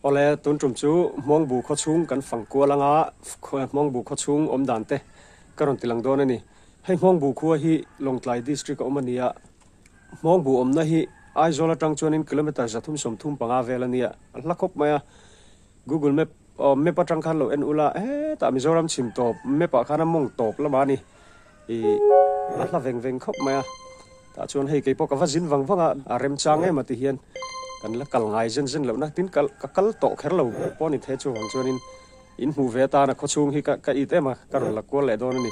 Awle, tun tum chu Hmawngbu khawchhung kan fang kual anga Hmawngbu khawchhung awm dan te ka rawn ti lang dawn a ni. Hei Hmawngbu khua hi Lawngtlai District a awm a ni a, Hmawngbu awmna hi Aizawl atang chuanin kilometre 335 vel a nia, a hla khawp mai a. Google Map aw map atang khan lo en ula hetah Mizoram chhim tawp map ah khan a mawng tawp lamah a ni. Ih a hla veng veng khawp mai a, tah chuan hei keipawh ka va zin vang vang a, a remchang em a ti hian kan la kal ngai zen zen lohna tin kal ka kal tawh kher lo pawh a ni thei chuvang chuanin in hmuh ve atana khawchhung hi ka ka it em a, ka rawn la kual leh dawn a ni.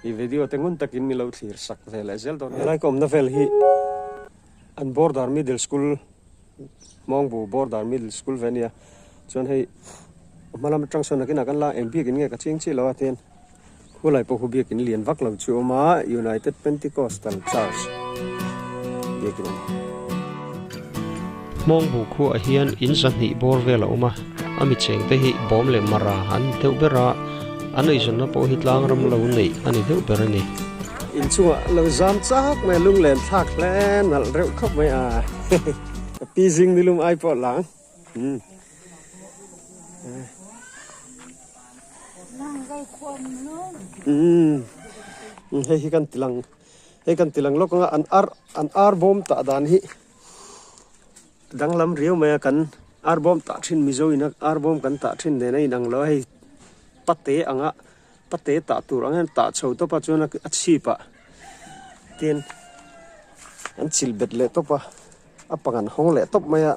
Ih video te ngun takin mi lo thlir sak ve leh zel dawn. Helai ka awmna vel hi an border middle school Hmawngbu border middle school ve a nia chuan hei hma lam atang sawn nakinah kan la eng biakin nge ka ching chiah lo a tihian Khulai pawh khu biakin lian vak lo chu awm a, United Pentecostal Church biakin a ni. Hmawngbu khuaah hian in zahnih bawr vel a awm a, a mi chengte hi bawm leh mara an ni deuh ber a, an eizawnna pawh hi tlangram lo neih a ni deuh ber a ni. Inchungah lo zam chak mai a, lunglen thlak hle nalh reuh khawp mai a, ka pi zing nilum ai pawh lang. Hei hi kan tilang hei kan tilang lawk anga an ar an ar bawm tah dan hi danglam riau mai a kan ar bawm tah thin mizo in a ar bawm kan tah thin nen a inang lo a hei pate anga pate tah tur ang hian tah chho tawp a chuan a chhip ah tin an chil bet leh tawp a a pang an hawng leh tawp mai a.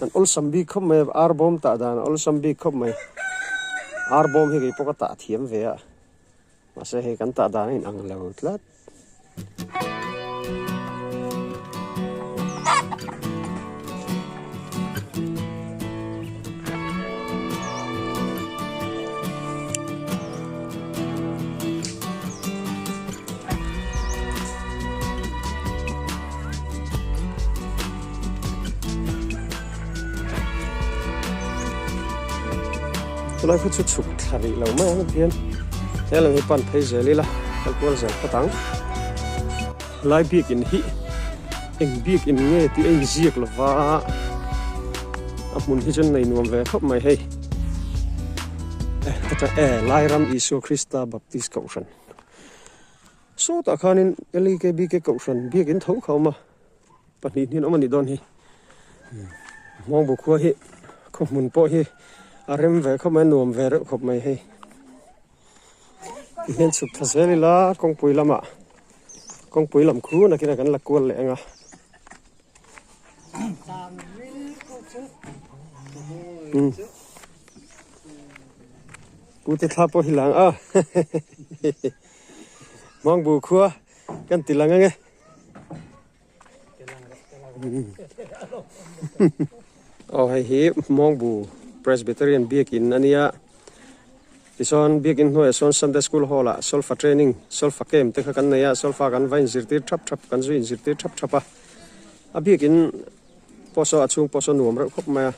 An awlsam bik khawp mai a, ar bawm tah dan a awlsam bik khawp mai. Ar bawm hi kei pawh ka tah thiam ve a, mahse hei kan tah dan a inang lo tlat. Chulai kha chu chhuk thla rih lo mai ang tihian he lam hi pan phei zel ila kal kual zel phawt ang. Lai biakin hi eng biakin nge tih a inziak lova a hmun hi chuan nei nuam ve khawp mai hei e Lairam Isua Krista Baptist Kohhran. Sawtah khanin LEKBK Kohhran biakin tho kha a awm a, pahnih hnin awm a nih dawn hi. Hmawngbu khua hi khaw hmun pawh hi a rem ve khawp mai a, nuam ve reuh khawp mai hei. Tihian chhuk tha zel ila kawngpui lamah kawngpui lam khu nakinah kan la kual leh ang a. Pu te thla pawh hi lang a. Hmawngbu khua kan ti lang ange. Aw hei hi Hmawngbu Presbyterian biakin a nia. Tichuan biakin hnuaiah sawn Sunday School Hall ah solfa training, solfa camp te kha kan nei a, solfa kan va inzirtir thap thap, kan zu inzirtir thap thap a. A biakin pawh saw a chhung pawh saw nuam reuh khawp mai a.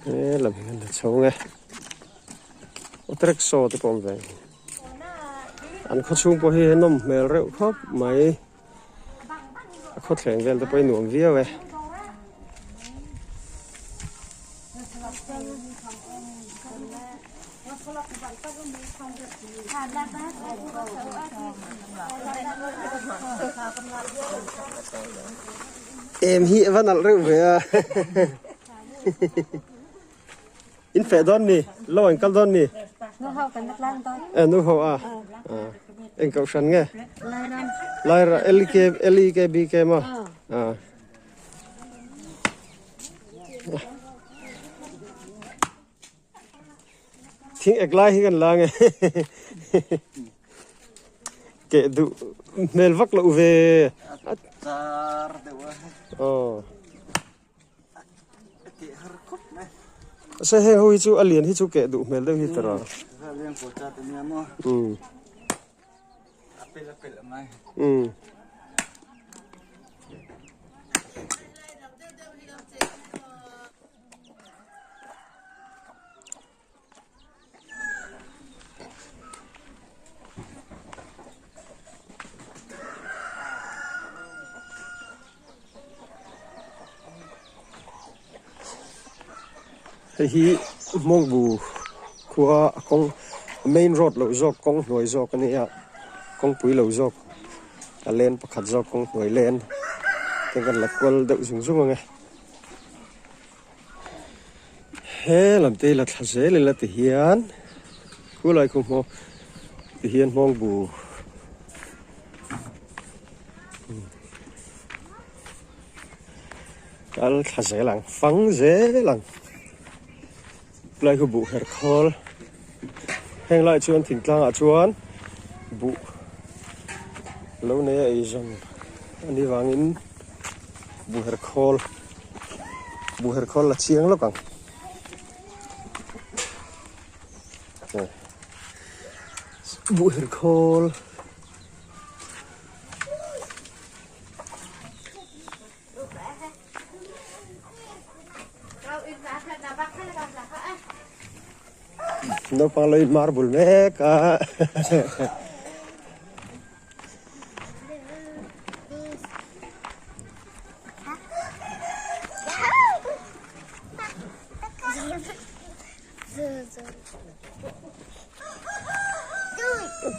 He lam hi kan la chho nge auto rickshaw te pawh awm ve an khaw chhung pawh hi nawm hmel reuh khawp mai a khaw thleng vel te pawh hi nuam viau e. Em hi a va nalh reuh ve a in feh dawn mi lo an kal dawn mi e nu ho a eng kohhran nge laira lk lek bk maw a. Thing ek lai hi kan la nge keh duh hmel vak loh ve. Char deuh a. Aw. Keh har khawp mai. Se heng ho hi chu a lian hi chu keh duh hmel deuh hi tara. A lian pawh chat a nia maw. Um. A pel a pel a ngai. Um. Hei hi Hmawngbu khua a kawng main road loh zawk kawng hnuai zawk a nia kawngpui lo zawk a len pakhat zawk kawng hnuai len te kan la kual deuh zung zung ang e. He lam te hi la thla zel ila ti hian khulai khu hmaw ti hian Hmawngbu Kal thla zel ang, fang zel ang. Lai khu buh her khawl. Heng lai chuan thingtlang ah chuan buh lo nei a ei zawng a nih vangin buh her khawl buh her khawl la chiang lawk ang. Buh her khawl. Naupang lo in marble mek a.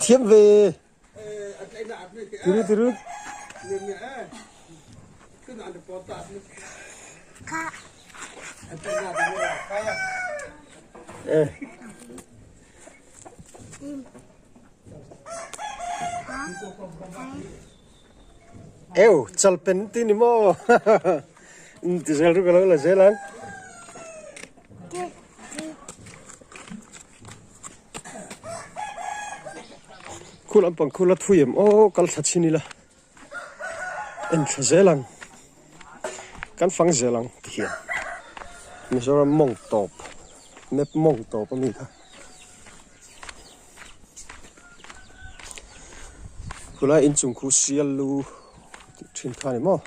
Thiam ve. Tiru tiru. Eh. Eu, chalpen ti ni maw? Ti zel ru ka lo la zel ang. Khu lampang khu la thui em aw kal thla chhin ila en thla zel ang kan fang zel ang ti hian Mizoram mawng tawp map mawng tawp ami kha khulai inchung khu sial lu tih thin kha ni maw.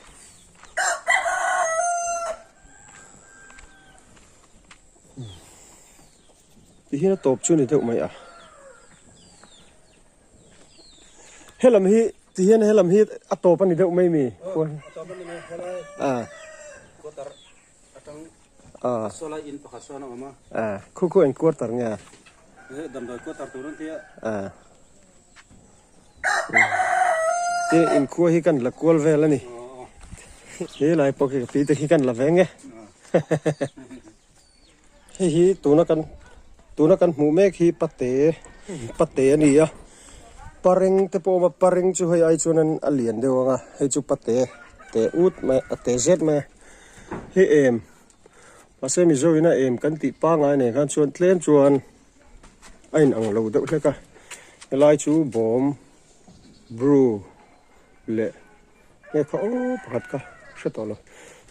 Ti hian a tawp chu ni deuh mai a. Helam hi ti hian helam hi a tawp a ni deuh mai mi. A tawp a ni mai helai. A. Quarter atang a sawlai in pakhat sawn a awm a. A khu khu eng quarter nge a? He damdawi quarter tur an ti a. A. Te inkhua hi kan la kual vel a ni. He lai pawh khi ka pi te khi kan la veng e. Hei hi tuna kan tuna kan hmuh mek hi pate pate a ni a pareng te pawh a awm a pareng chu hei ai chuan a lian deuh ang a hei chu pate te ut mai a te zet mai a hei em mahse mizo ina em kan tih pangai nen khan chuan tlem chuan a in ang lo deuh hlek a helai chu bawm bru leh nge kha aw pakhat kha hre tawh lo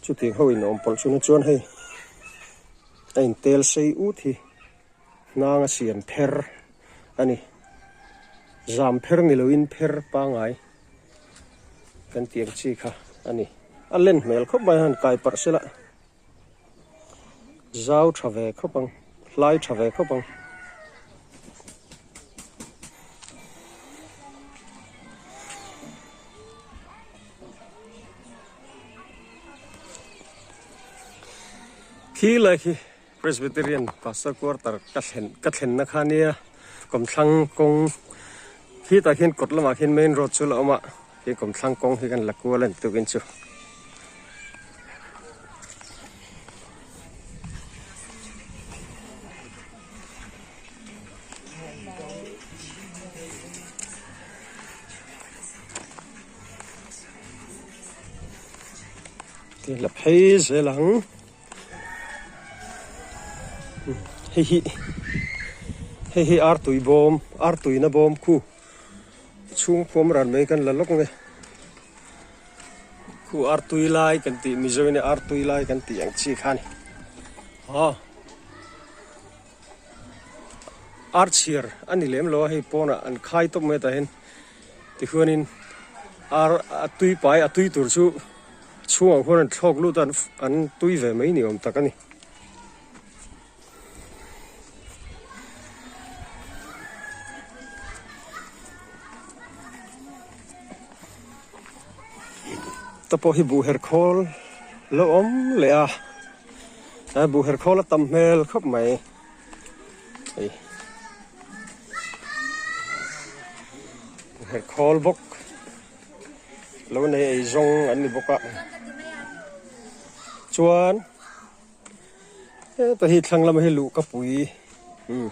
chutiang ho in awm pawlh chuna chuan hei a in tel sei ut hi hnang a siam pher a ni zam pher ni loin pher pangai kan tih ang chi kha a ni a len hmel khawp mai a han kai parh sela. Zau tha ve khawp ang, hlai tha ve khawp ang. Khi lai khi Presbyterian Pastor Quarter ka thlen ka thlenna kha nia kawmthlang kawng khi tah khian kawt lamah khian main road chu la awm a khi kawmthlang kawng hi kan la kual a ni tukin chu. Ti la phei zel ang hei hi hei hi artui bawm artuina bawm khu chhung khuam ran mai kan la lawk nge. Khu artui lai kan tih Mizo in artui lai kan tih ang chi kha a ni. Aw archhiar a ni lem lo a hei pawnah an khai tawp mai tah hian tichuanin ar a tui pai a tui tur chu chhungah khuan an thlawk lut a an tui ve mai ni awm tak a ni. Ta pawh hi buh her khawl lo awm leh a. A buh her khawl a tam hmel khawp mai hei buh her khawl bawk lo nei ei zawng an ni bawk a chuan heta hi thlang lama hi luh ka pui umm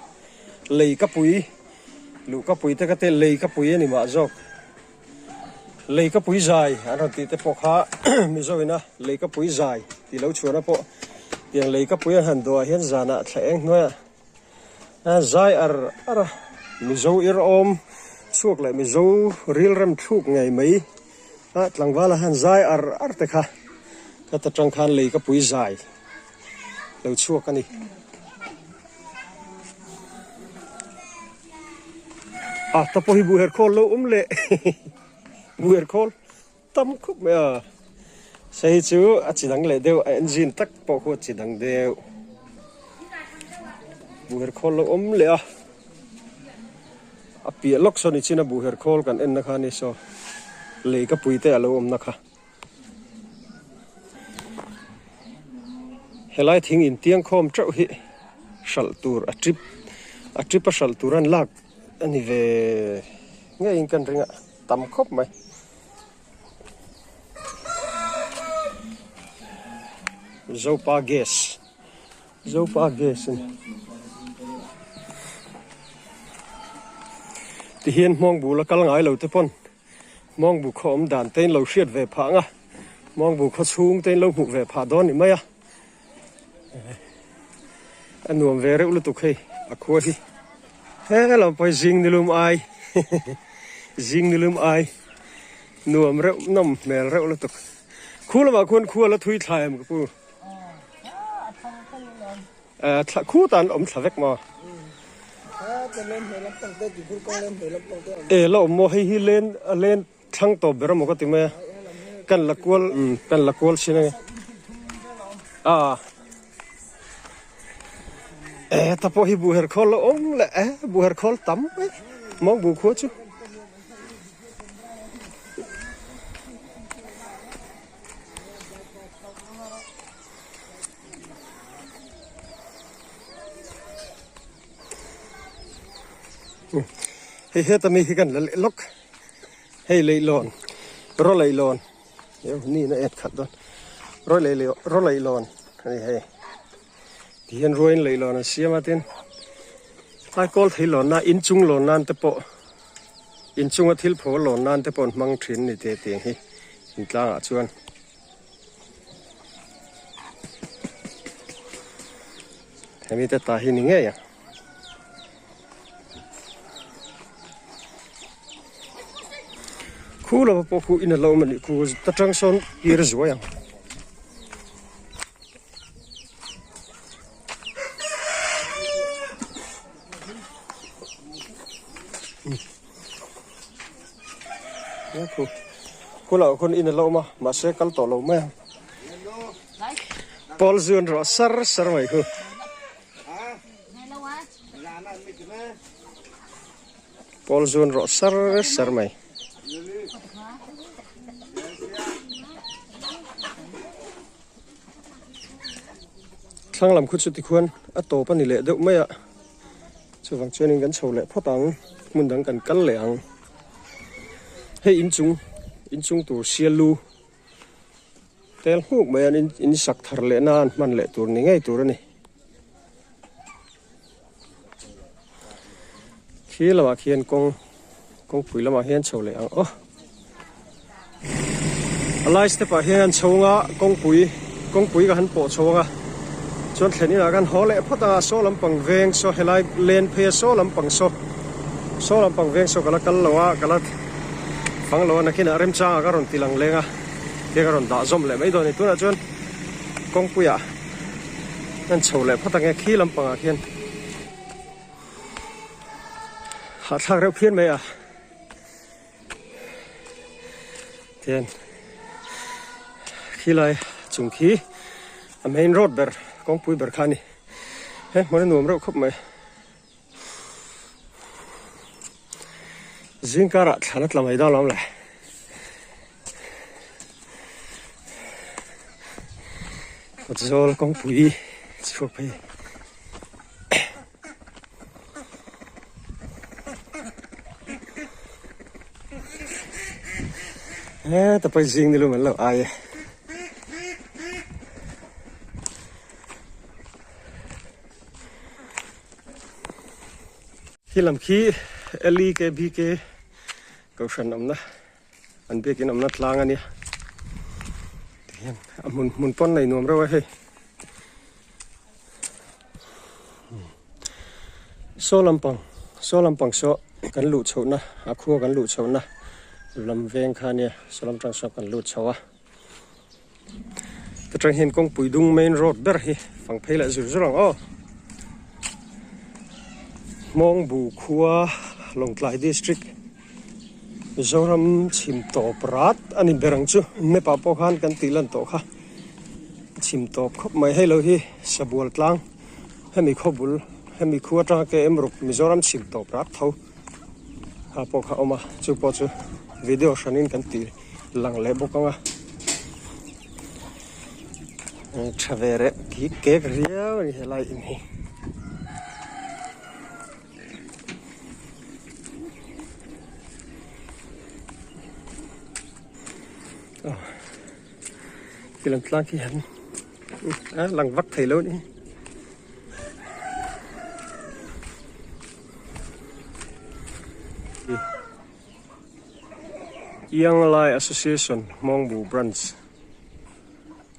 lei ka pui luh ka pui te ka te lei ka pui a ni mah zawk. Leikapui zai an rawn tih te pawh kha Mizo ina leikapui zai tih lo chhuahna pawh tiang leikapui an han duah hian zanah thla eng hnuaiah a zai ar ar a, Mizo ir awm chhuak leh Mizo rilrem thluk ngei mai a tlangvala han zai ar ar te kha ka ta tang khan leikapui zai lo chhuak a ni. A ta pawh hi buher khawl lo awm leh buher khawl tam khawp mai a sei chu a chi dang leh deuh a engine tak pawh khu a chi dang deuh buher khawl lo awm leh a a piah lawk sawn i chin a buher khawl kan en na kha a ni saw lei ka pui te a lo awm na kha. Helai thing intiang khawm teuh hi hralh tur a trip a trip a hralh tur an lak a ni ve ngeiin kan ring a tam khawp mai. Zopa gas Zopa gas a ni. Tihian hmawng bul a kal ngai lo te pawn. Mawngbu khaw awm dan te in lo hriat ve phah ang a, Mawngbu khaw chhung te in lo hmuh ve phah dawn ni mai a, a nuam ve reuh lutuk hei a khua hi he lam pawh hi zing nilum ai zing nilum ai nuam reuh nawm hmel reuh lutuk khu lamah khuan khua la thui thla em ka pu Thla khu tan awm thla vek maw? E la awm maw hei hi len a len thlang tawp ber amaw ka ti mai a kan la kual kan la kual chin ange a e ta pawh hi buh her khawl la awm leh e buh her khawl tam mai mawng buh khua chu. Hei heta mi hi kan la leh lawk hei leihlawn raw leihlawn ni na et khat dawn raw lei raw leihlawn a ni hei tihian ruain leihlawn an siam a tin tlai kawl thei lawn na inchung lawn nan te pawh inchunga thil phaw lawn nan te pawh an hmang thin a ni teh tiang hi intlangah chuan. Hemi te ta hi ni ngei ang. Khu lova pawh khu in a lo awm a nih khu ta tang sawn kir zuai ang. Khu khu lah khawn in a lo awm a mahse kal tawh lo mai ang pawl zun rawh sar sar mai khu pawl zun rawh sar sar mai. Thlang lam khu chu tikhuan a tawp a ni leh deuh mai a. Chuvang chuanin kan chho leh phawt ang, hmun dang kan kal leh ang. Hei inchung, inchung tur sial lu tel nghuk mai an in sak thar leh na an hman leh tur ni ngei tur a ni. Khi lamah khian kawng, kawngpui lamah hian chho leh ang aw. A lai step ah hian an chho anga kawngpui kawngpui ka han pawh chho anga chuan thlen inah khan haw leh phawt anga saw lampang veng saw helai len phei a saw lampang saw saw lampang veng saw ka la kal lo a ka la fang lo a nakinah remchangah ka rawn ti lang leng a tia ka rawn dah zawm leh mai dawn a ni tunah chuan kawngpuiah an chho leh phawt ange khi lampangah khian hahthlak reuh phian mai a. Tian khilai chung khi a main road ber kawngpui ber kha a ni he hmun a nuam reuh khawp mai zing karah thlan a tla mai dawn lo le kawt zawl kawngpui. Chhuak phei. He ta pawh zing ni lum an lo ai e. Khi lam khi LEKBK kohhran awmna an biakin awmna tlang a nia tihian a hmun hmun pawn nei nuam reuh a hei saw lampang saw lampang saw kan luh chhohna a khua kan luh chhohna lam veng kha ania saw lam tang saw kan lut chho a ta tang hian kawngpui dung main road ber hi fang phei leh zur zur ang aw Hmawngbu khua Lawngtlai district Mizoram chhim tawp rat a ni ber ang chu map ah pawh khan kan tih lan tawh kha chhim tawp khawp mai hei lo hi Sabual tlang hemi khaw bul hemi khu atanga KM ruk Mizoram chhim tawp rat tho kha pawh kha a awm a chu pawh chu video hranin kan tih lang leh bawk ang a tha ve reh kik kek riau a ni helai in hi. Khi lam tlang khi han a lang vak thei lo ni. Young Lai Association Hmawngbu Branch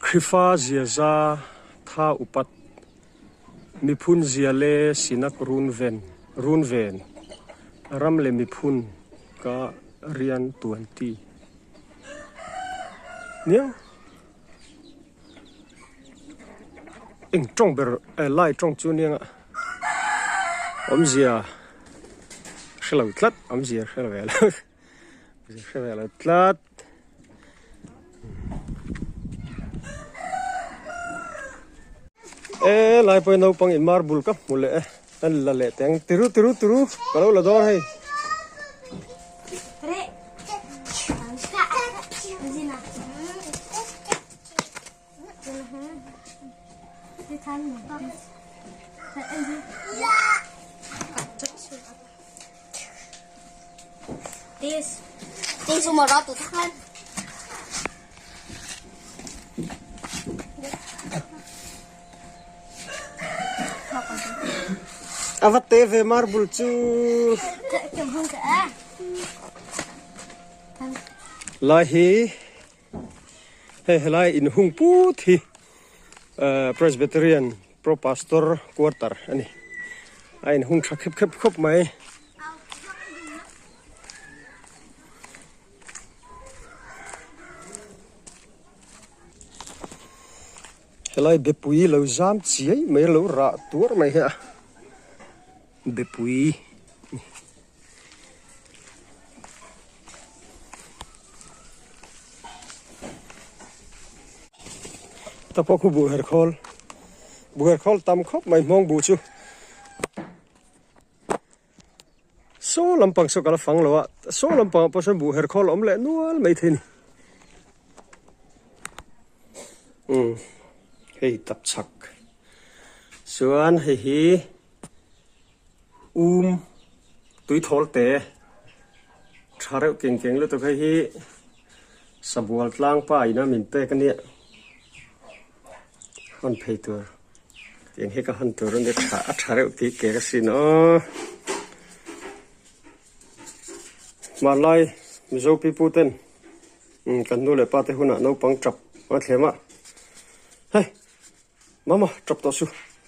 Khrifa Ziaza Tha Upat Miphun zia le sinak runven, runven, ram le miphun ka rian tuan ti. Nia. Eng tawng ber eh lai tawng chu nia nga awmzia hre lo tlat awmzia hre lo ve lo awmzia hre ve lo tlat. E lai pawhin naupang in marble ka hmu leh e an la leh teng tiru tiru tiru ka lo la dawn hei. A va te ve marble chu. Lai hi hei helai inhung put hi Presbyterian Pro Pastor quarter a ni. A inhung tha khep khep khawp mai. Helai bepui lo zam chiai mai lo rah tuar mai hi a bepui. Ta pawh khu buh her khawl buh her khawl tam khawp mai hmawng buh chu saw lampang saw ka la fang lo a saw lampang ah pawh sawn buh her khawl a awm leh nual mai thei a ni umm hei tapchhak chuan hei hi. Um tui thawl te tha reuh keng keng lutuk hei hi sabual tlang pa ina min pek ania hawn phei tur tiang hi ka hawn tur ania tha a tha reuh tih ke ka sin aw hmanlai mizo pipu ten kan nu leh pa te hunah naupang tap a thlem a hei. Mama, tap tawh su.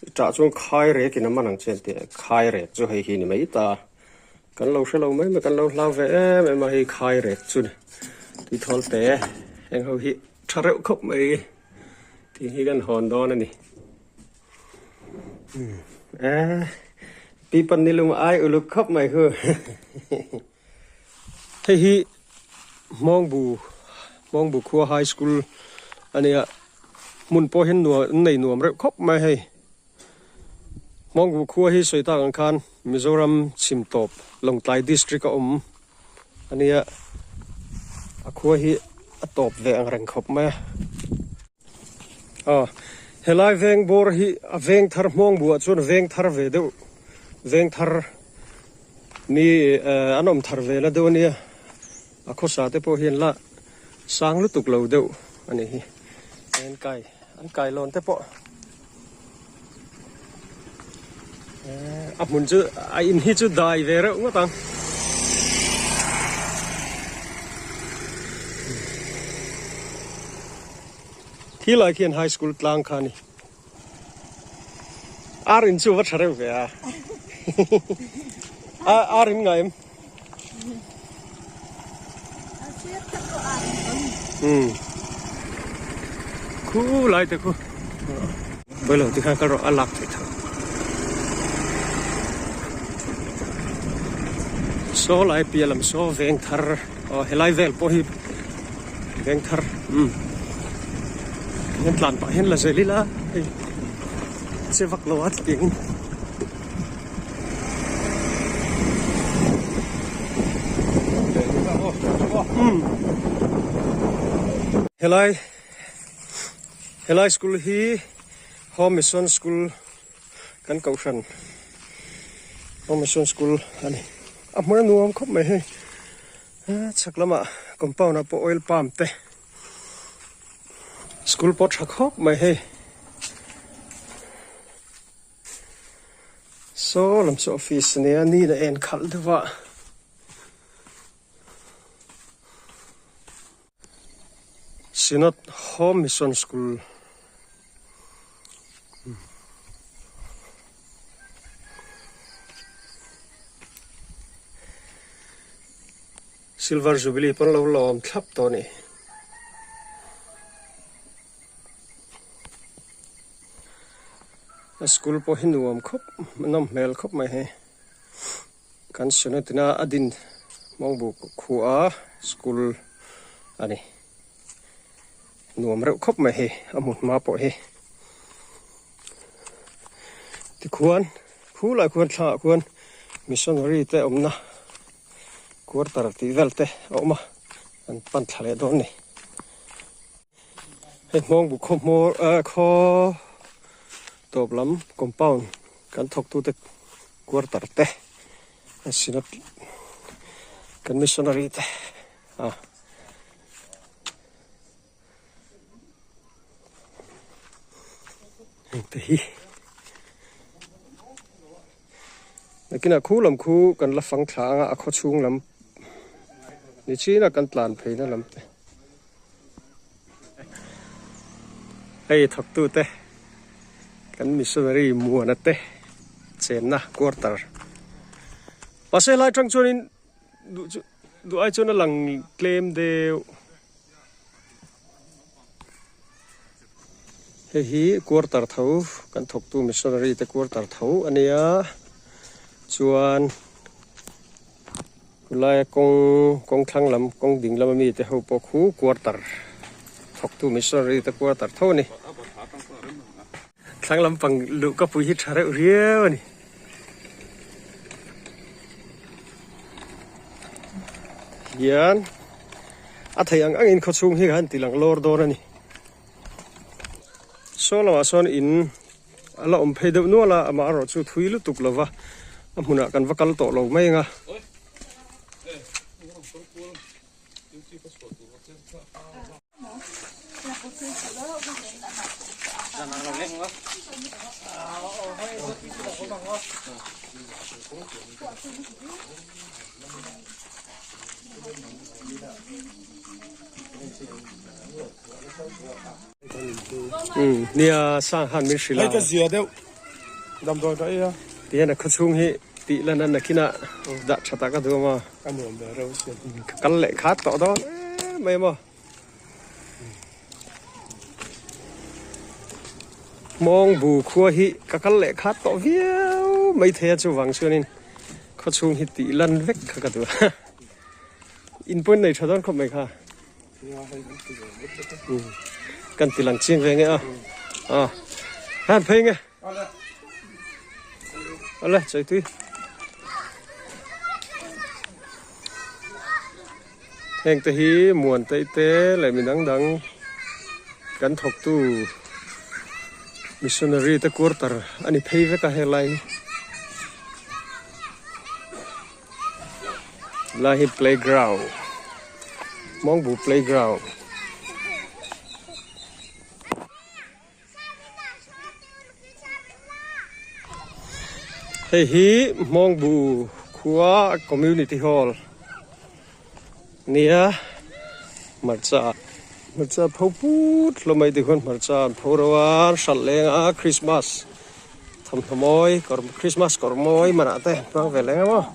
I tah chuan khai rek in a man ang che an ti a, khai rek chu hei hi ni mai ta. Kan lo hre lo mai mai, kan lo hlau ve em em a hei khai rek chu ni. Tui thawl te, heng ho hi tha reuh khawp mai tih hi kan hawn dawn a ni. E, pi pan ni lung ai uluk khawp mai hu. Hei hi Hmawngbu Hmawngbu khua High School a nia hmun pawh hian nuam an nei nuam reuh khawp mai hei Hmawngbu khua hi sawi tak ang khan Mizoram chhim tawp Lawngtlai District a awm a nia a khua hi a tawp ve ang reng khawp mai a. Aw. Helai veng bawr hi a veng thar hmawng buah chuan veng thar ve deuh veng thar mi an awm thar ve la deuh a nia a khawsa te pawh hian la sang lutuk lo deuh a nih hi an kai an kai lawn te pawh a hmun chu a in hi chu dai ve reuh ngawt ang. Khi lai khian high school tlang kha a ni. Ar in chu va tha reuh ve a. Ar in ngai em? Um. Khu lai te khu. Bawilo tikhan ka rawh a lak theih tho. Saw lai piah lam saw veng thar aw helai vel pawh hi veng thar umm hian tlan pah hian la zel ila hei che vak lo a chutiang in umm helai helai school hi home mission school Kan kohhran Home Mission School a ni. A hmun a nuam khawp mai hei. Chhak lamah compound ah pawh oil palm te school pawh tha khawp mai hei. Saw lam chu office a nia ni in a en khalh deuh a. Synod Home Mission School Silver Jubilee pawn lo lawm thlap tawh a ni. A school pawh hi nuam khawp nawm hmel khawp mai hei. Kan Synod-ina a din Hmawngbu khua school a ni. Nuam reuh khawp mai hei a hmun hma pawh hi. Tikhuan khulai khuan thlangah khuan missionary te awmna quarter tih vel te a awm a, an pan thla leh dawn a ni. Hei Hmawngbu khaw hmawr khaw tawp lam compound kan thawktute quarter te a synod kan missionary te a heng te hi nakinah khu lam khu kan la fang thla anga a khaw chhung lam ni chin a kan tlan pheina lam te. Hei thawktute kan missionary muana te chenna quarter mahse helai tang chuanin duh chu duh ai chuan a lang tlem deuh hei hi quarter tho kan thawktu missionary te quarter tho a nia chuan. Chulaia kawng kawng thlang lam kawng ding lama mite ho pawh khu quarter thawktu missionary te quarter tho a ni. Thlang lampang luh ka pui hi tha reuh riau a ni. Hian a theih ang angin khawchhung hi han ti lang lawr dawn a ni. Saw lamah sawn in a la awm phei deuh nual a, amaherawh chu thui lutuk lo va, a hmunah kan va kal tawh lo mai ang a. Nia sang han min hrilh a. Hei ka zia deuh damdawi ka ei a. Tihian a khawchhung hi tih lan a nakinah dah tha tak a duh a maw. Ka nuam ve reuh sin. Ka kal leh khat tawh dawn em mai maw. Hmawngbu khua hi ka kal leh khat tawh viau mai thei a chuvang chuanin khawchhung hi tih lan vek kha ka duh a. In pawhin nei tha dawn khawp mai kha. Kan ti lang chiang ve nge a. A. Han phei nge. Ale chai tui. Heng te hi muan te te leh mi dang dang kan thawk tu Missionary te quarter a ni phei vek a helai hi. Lai hi playground Hmawngbu playground. Hei hi Hmawngbu khua community hall nia hmarcha hmarcha pho put hlawm mai tikhuan hmarcha an pho ro a an hralh leng a Christmas thawmhnaw mawi kawr Christmas kawr mawi manah te an hmang ve leng a maw.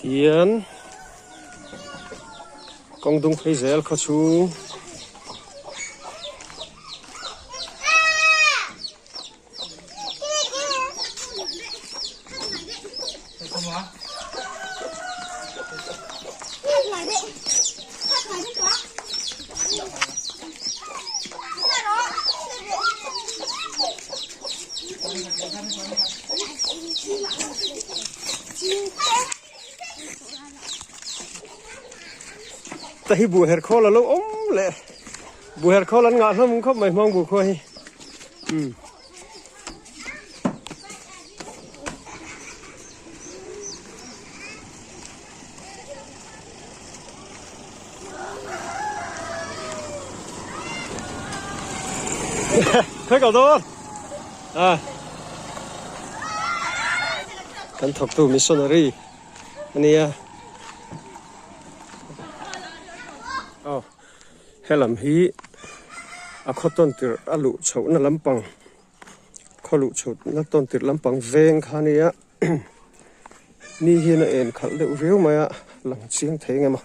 Tihian kawng dung phei zel khaw chhung. Ta hi buh her khawl a lo awm leh buh her khawl an ngah hlawm khawp mai hmawng buh khua hi. Umm. Khoi kal dawn a kan thawktu missionary ania aw Helam hi a khaw tawn tirh a luh chhohna lampang khaw luh chhohna tawn tirh lampang veng kha a nia ni hian a en khalh deuh viau mai a lang chiang thei ang em a.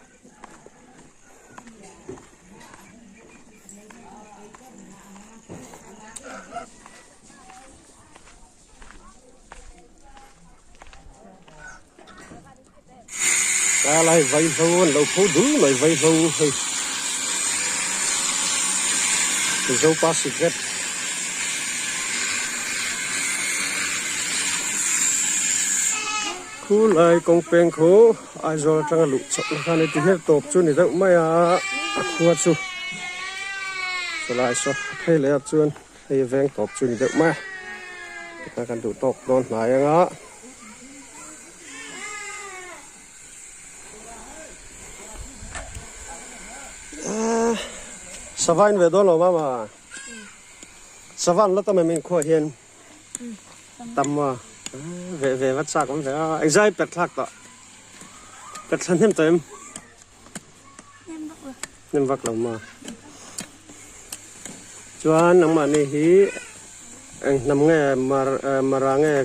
Ta lai vaihlo an lo pho dul mai vaihlo hei Zopa sikret khu lai kawng peng khu Aizawl atanga luh chawlh na khan heti hian tawp chu ni deuh mai a a khua chu chulai saw a phei leh ah chuan hei veng tawp chu ni deuh mai a tikhan kan duh tawk dawn hnai anga. Sava in ve dawn lo mama sava an la tam em inkhua hian tam a ve ve vat chak awm ve a engzai pet thlak tawh pet thla hnem tawh em hnem vak lo ma chuan nangmahni hi eng hnam nge mar mara nge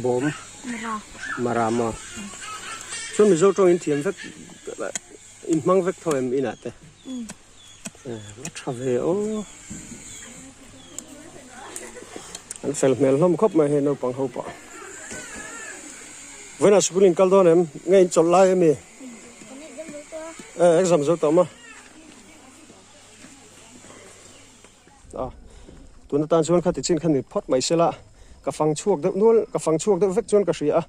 bawm mara maw chuan mizo tawng in thiam vek in hmang vek tho em inah te a tha ve aw an fel hmel hlawm khawp mai hei naupang ho pawh vawiinah sikul in kal dawn em nge in chawlh lai ami. Exam zo tawh maw a tun atan chuan khati chin kha ni phawt mai sela ka fang chhuak deuh nual ka fang chhuak deuh vek chuan ka hria a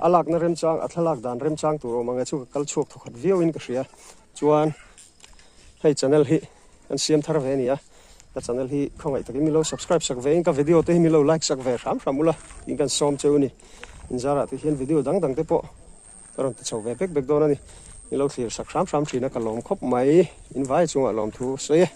a lakna remchang a thlalak dan remchang tur awm ang e chu ka kal chhuak thawkhat viau in ka hria chuan hei channel hi kan siam thar ve a ni a ka channel hi khawngaih takin min lo subscribe sak ve in ka video te hi min lo like sak ve hram hram ula tiin kan sawm cheu a ni inzarah te hian video dang dang te pawh. Ka rawn ti chho ve bek bek dawn a ni. Ni lo thlir sak hram hram thin a ka lawm khawp mai. In vai chungah lawmthu sawi e.